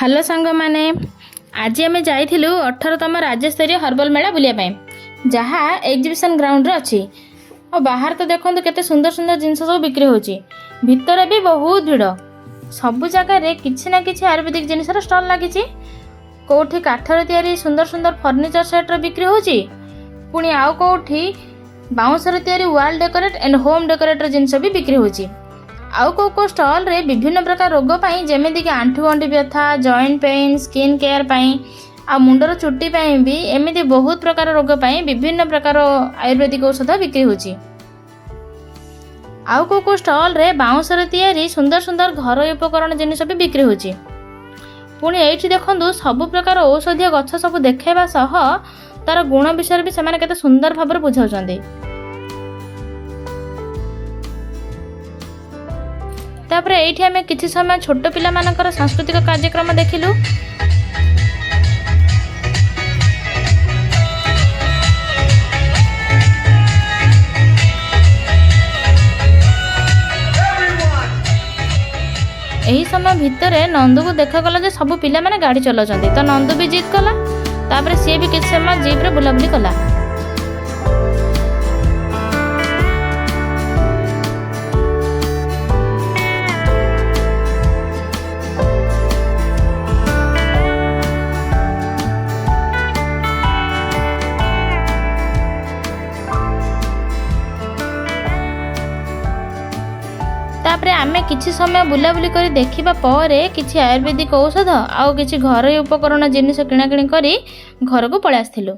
Hello ସାଙ୍ଗମାନେ, ଆଜି ଆମେ ଯାଇଥିଲୁ 18ତମ ରାଜ୍ୟସ୍ତରୀୟ ହର୍ବଲ ମେଳା ବୁଲିବା ପାଇଁ, ଯାହା ଏକ୍ଜିବିସନ୍ ଗ୍ରାଉଣ୍ଡରେ ଅଛି। ଆଉ ବାହାରେ ତ ଦେଖନ୍ତୁ କେତେ ସୁନ୍ଦର ସୁନ୍ଦର ଜିନିଷ ସବୁ ବିକ୍ରି ହେଉଛି। ଭିତରେ ବି ବହୁତ ଭିଡ଼। ସବୁ ଜାଗାରେ କିଛି ନା କିଛି ଆୟୁର୍ବେଦିକ ଜିନିଷର ଷ୍ଟଲ୍ ଲାଗିଛି। କେଉଁଠି କାଠରେ ତିଆରି ସୁନ୍ଦର ସୁନ୍ଦର ଫର୍ଣ୍ଣିଚର ସେଟ୍ର ବିକ୍ରି ହେଉଛି, ପୁଣି ଆଉ କେଉଁଠି ବାଉଁଶରେ ତିଆରି ୱାଲ୍ ଡେକୋରେଟ୍ ଆଣ୍ଡ ହୋମ୍ ଡେକୋରେଟ୍ର ଜିନିଷ ବି ବିକ୍ରି ହେଉଛି। ଆଉ କେଉଁ କେଉଁ ଷ୍ଟଲ୍ରେ ବିଭିନ୍ନ ପ୍ରକାର ରୋଗ ପାଇଁ, ଯେମିତିକି ଆଣ୍ଠୁ ଗଣ୍ଠି ବ୍ୟଥା, ଜଏଣ୍ଟ ପେନ୍, ସ୍କିନ୍ କେୟାର ପାଇଁ ଆଉ ମୁଣ୍ଡର ଚୁଟି ପାଇଁ ବି, ଏମିତି ବହୁତ ପ୍ରକାର ରୋଗ ପାଇଁ ବିଭିନ୍ନ ପ୍ରକାର ଆୟୁର୍ବେଦିକ ଔଷଧ ବିକ୍ରି ହେଉଛି। ଆଉ କେଉଁ କେଉଁ ଷ୍ଟଲ୍ରେ ବାଉଁଶରେ ତିଆରି ସୁନ୍ଦର ସୁନ୍ଦର ଘରୋଇ ଉପକରଣ ଜିନିଷ ବି ବିକ୍ରି ହେଉଛି। ପୁଣି ଏଇଠି ଦେଖନ୍ତୁ, ସବୁ ପ୍ରକାର ଔଷଧୀୟ ଗଛ ସବୁ ଦେଖାଇବା ସହ ତାର ଗୁଣ ବିଷୟରେ ବି ସେମାନେ କେତେ ସୁନ୍ଦର ଭାବରେ ବୁଝାଉଛନ୍ତି। ତାପରେ ଏଇଠି ଆମେ କିଛି ସମୟ ଛୋଟ ପିଲାମାନଙ୍କର ସାଂସ୍କୃତିକ କାର୍ଯ୍ୟକ୍ରମ ଦେଖିଲୁ। ଏହି ସମୟ ଭିତରେ ନନ୍ଦୁକୁ ଦେଖାଗଲା ଯେ ସବୁ ପିଲାମାନେ ଗାଡ଼ି ଚଲାଉଛନ୍ତି, ତ ନନ୍ଦୁ ବି ଜିଦ୍ କଲା। ତାପରେ ସିଏ ବି କିଛି ସମୟ ଜିପ୍ରେ ବୁଲାବୁଲି କଲା। ତାପରେ ଆମେ କିଛି ସମୟ ବୁଲାବୁଲି କରି ଦେଖିବା ପରେ କିଛି ଆୟୁର୍ବେଦିକ ଔଷଧ ଆଉ କିଛି ଘରୋଇ ଉପକରଣ ଜିନିଷ କିଣାକିଣି କରି ଘରକୁ ପଳେଇ ଆସିଥିଲୁ।